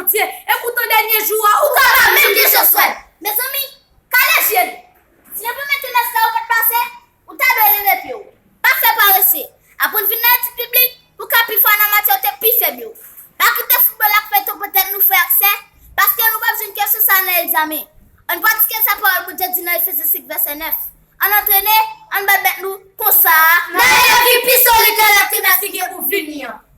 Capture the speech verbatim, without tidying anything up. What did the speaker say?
Bondye, e poutan dènye jou a, ou ka pa menm gen chans wè l. Mezanmi, kale je nou. Si nan premye trimès la ou pa t pase, ou ta dwe leve pye w. Pa fè parese. Aprann vin nan etid biblik pou w ka pi fò nan matyè w te pi fèb yo. Pa kite foutbòl ak feyton pran tèt nou frè ak sè, paske nou p ap jwenn kèsyon sa a nan egzamen. Ann pratike sa pawòl Bondye di nan Efezen senk vèsè nèf. Ann antrene, ann bat bèt nou konsa a nan elan ki pi solid ke lèt imen ki gen pou vini an.